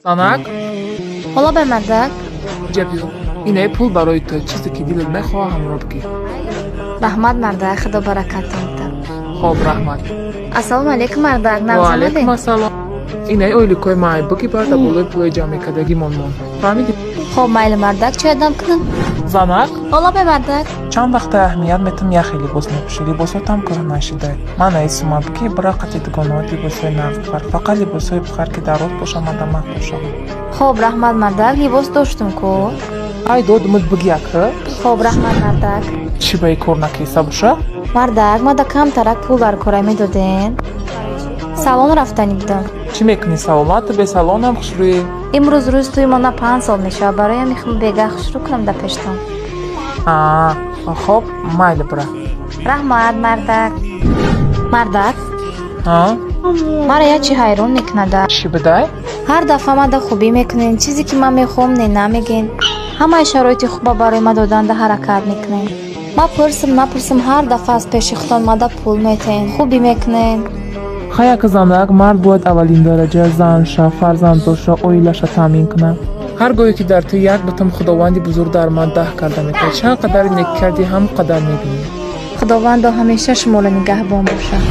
Занак. Ҳоло бе, мардак. Ҷабиё, инаи пул барои ту. Чизе ки дилат мехоҳа, ҳамонро бигир. Раҳмат, мардак, Худо баракатон диҳад. Хоб, раҳмат. Ассалому алайкум, мардак. Ваалайкум ассалом. Инаи ойликҳои май, буги бар дар болои пулои ҷамъ мекардагимон мон, фаҳмидӣ? Хоб, майли, мардак, чой дам кунам? Занак. Ҳоло бе, мардак. Чанд вақта аҳамият метам, яхе либос мепӯшӣ, либосотам кӯҳна шидай. Ман аисума, буги бира қати дугонаҳот либосҳои нав бихар. Фақат либосҳое бихар, ки дар рост бошам, мада маъқул шавад. Хоб, раҳмат, мардак, либос доштум ку. Ай, додумуд, буги ака. Хоб, раҳмат, мардак. Чӣ ба и кор накиса боша? Мардак, мада камтарак пул дар кора медоден, салон рафтанӣ будам. Чӣ мекунӣ салонат? Ту бесалонам хушрӯӣ. Имрӯз рӯз тӯи мона 5 сол мешавад, бароям мехоҳам бегаҳ хушрӯ кунам дар пештон. Аа, хоб, майли, бира. Раҳмат, мардак. Мардак. А? Мара як чи ҳайрон мекунада. Чӣ будай? Ҳар дафъа мада хубӣ мекунен, чизе ки ман мехоҳам, не намеген. Ҳамаи шароити хуба барои ма доданда ҳаракат мекунен. Ма пурсам, напурсам, ҳар дафъа аз пеши худтон мада пул метаҳен, хубӣ мекунен. Хаяк, занак, мард бояд аввалин дараҷа зан ша, фарзанд дошта, оилаша таъмин кунад. Ҳар гоҳе ки дар ту як бутам, Худованди бузург дар ман 10 карда метавад. Чанд қадари некӣ кардӣ, ҳамон қадар мебинӣ. Худовандо ҳамеша шуморо нигаҳбон бошад.